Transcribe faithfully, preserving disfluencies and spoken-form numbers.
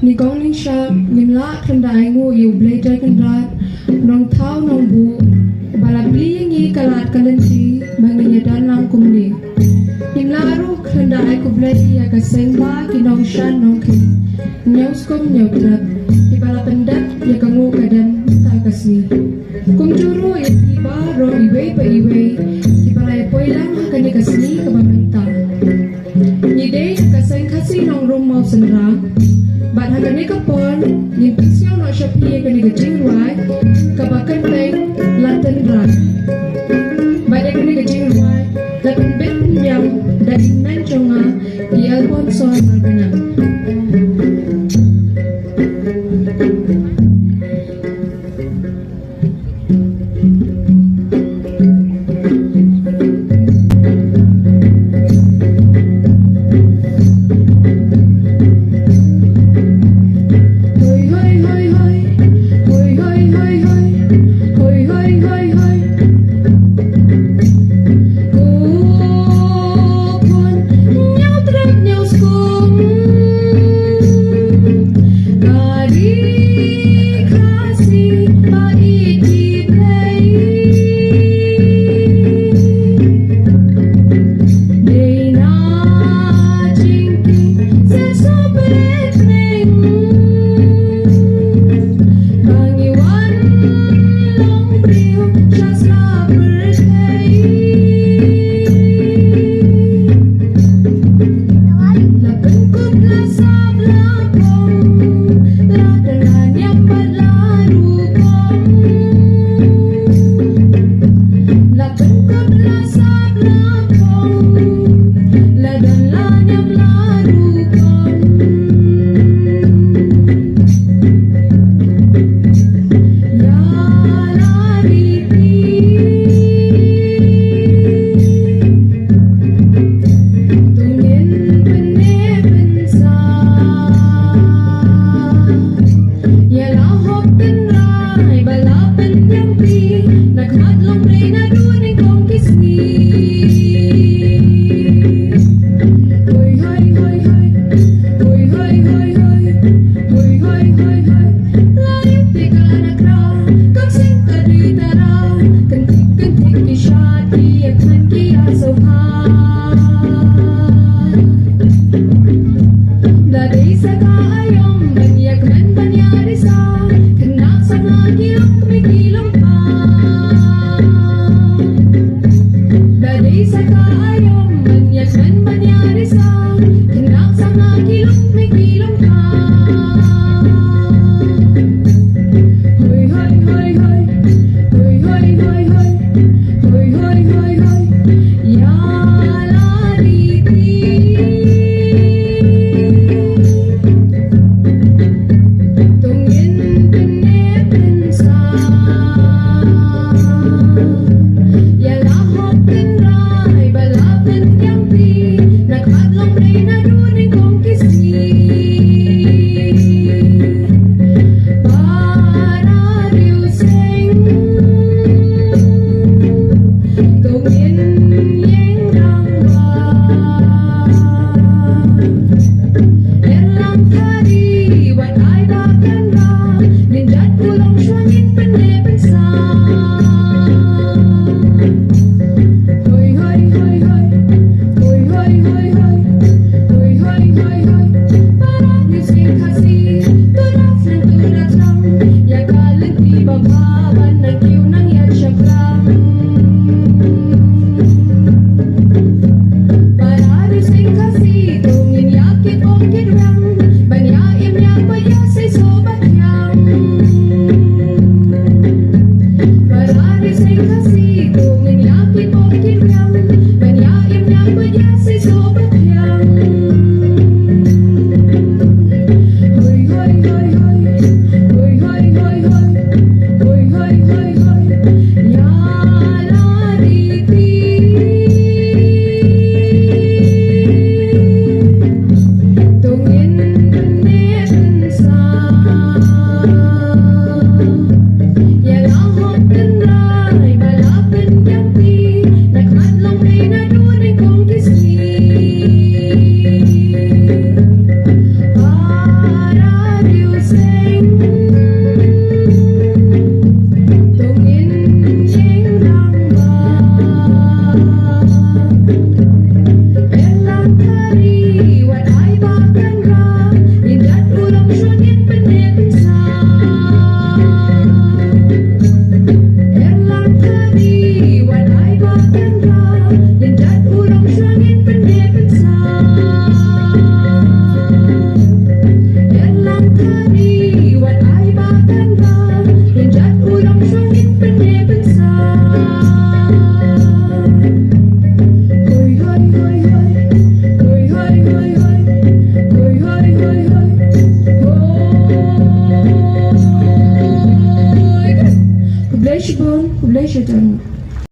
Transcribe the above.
Ni kong ningshap, ngim lah khlem da ainguh ïa u Blei Trai Kynrad, Nongthaw Nongbuh, ba la plie ïa ngi ka lad ka lynti ba ngin ïa don lang kumne. Ngim lah ruh khlem da ai khublei ïa ka seng ba ki nongshan nongkheiñ, ñiewskum ñiewtrep, kiba la pyndep ïa ka nguh ka dem mynta ka sngi. Kumjuh ruh ïa phi baroh iwei pa iwei kiba la ïa poi lang ha kane ka sngi kaba mynta. Ngi dei na ka seng Khasi Nongrum Mawsynram, bad ha kane ka por ngin pynsngew noh sha phi ïa kane ka jingrwai